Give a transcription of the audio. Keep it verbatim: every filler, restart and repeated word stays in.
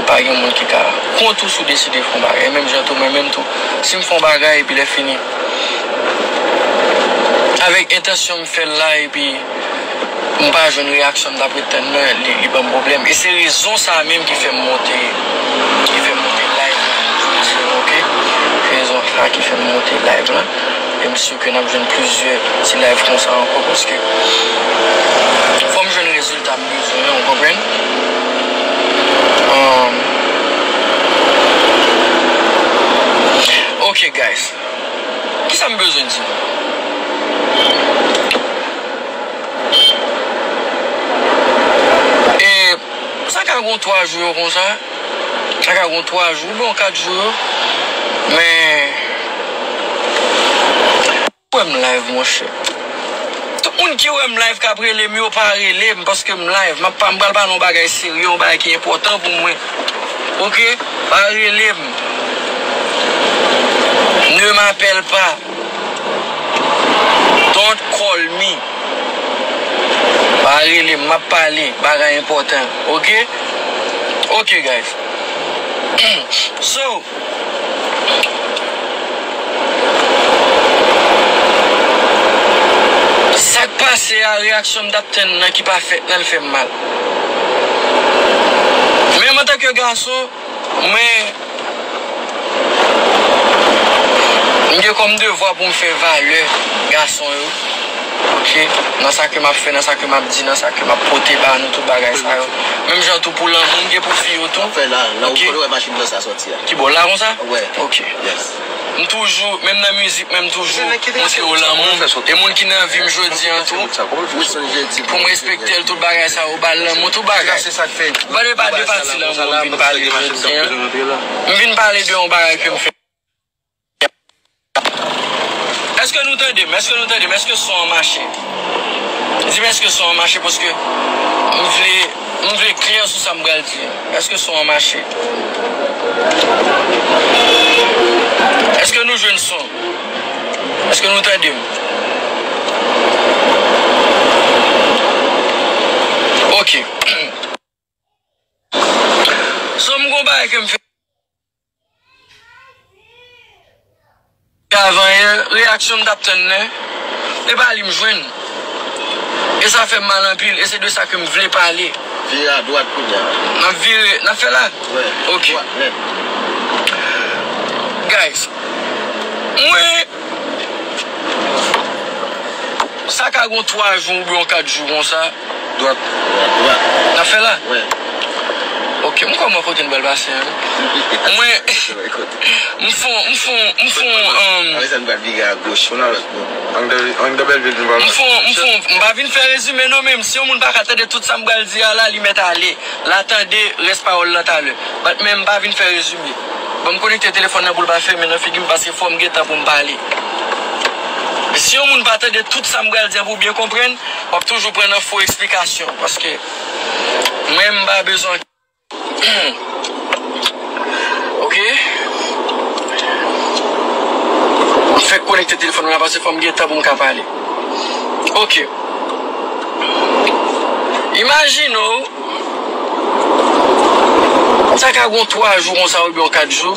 Pa gen moun ki ka kont ou si w deside fè yon bagay. Menm jan tou, mwen menm tou, si m fè yon bagay epi lè fini, avèk entansyon m fè l la, epi m pa jwenn reyaksyon m t ap ret tann nan, li, li ban m pwoblèm. E se rezon sa a menm ki fè m monte, ki fè m monte live la jodi a, oke? Se rezon sa a ki fè m monte live la. E m si ke n ap jwenn plizyè ti live konsa ankò, paske fò m jwenn rezilta m bezwen an, ou konprann? Um, ok, guys. Kisa m bezwen di nou? E sa ka gon twa jou yo konsa. Sa ka gon twa jou, oubyen kat jou yo. Men, wè m live, monchè. Tout moun ki wè m live k ap rele m yo, pa rele m, paske m live. M ap pa, m pral pale yon bagay serye, yon bagay ki enpòtan pou mwen. Oke? Pa rele m. Ne m'appelle pas. Don't call me. Pa rele m, m ap pale, bagay enpòtan. Oke? Oke, guys. So, sa k pase a, reyaksyon m t ap tann nan ki pa fèt nan, l fè m mal. Menm antanke gason, mwen, m gen kòm devwa pou m fè valè gason yo. Oke? Nan sa ke m ap fè, nan sa ke m ap di, nan sa ke m ap pote ba nou, tout bagay sa yo. Menm jan tou pou lanmou, m gen pou fi yo tou. Fè la, la ou Oke? Konnen wè machin nan sa sòti a. Ki bò la konsa? Wè. Oke. Yes. M toujou, menm nan mizik, menm toujou, montre yo lanmou. E moun ki nan vi m jodi an tou, pou m respekte l, tout bagay sa yo, ba l lanmou, tout bagay. Pa de, pa de pati lanmou m vin pale jodi an. M vin pale de yon bagay ke m fè. Èske nou tande m? Èske nou tande m? Èske son an mache? Di m èske son an mache, paske m vle, m vle klè sou sa m pral di. Èske son an mache? Èske nou jwenn son? Èske nou tande m? Oke. So, m gon bagay ke m fè avan yè, reyaksyon m t ap tann nan, e pa li m jwenn. E sa fè m mal anpil, e se de sa ke m vle pale. Vire a dwat kounye a. N ap vire, n ap fè la? Wè, Oke. Dwat nèt. Guys, mwen, sa ka gon twa jou oubyen yon kat jou konsa. Dwat. Dwat. N ap fè la? Wè. Oke, m kòman kote n pral pase an? Mwen, m fon, m fon, m fon, um, Apre sa, n pral vire a goch. Angle, angle Bèlvil, nou pral m fon, m fon, m pa vin fè rezime non, men si yon moun pa ka tande tout sa m pral di a la, li mèt ale. L a tande rès pawòl lan talè. But men m pa vin fè rezime. Ban m konekte telefòn nan pou l pa fèmen nan figi m, paske fò m gen tan pou m pale. Si yon moun pa tande tout sa m pral di an pou byen konprann, w ap toujou pran nan fo eksplikasyon, paske mwen m pa bezwen. Oke. M fèk konekte telefòn mwen la, paske fò m gen tan pou m ka pale. Oke. Imajine w, sa ka gon twa jou konsa oubyen yon kat jou.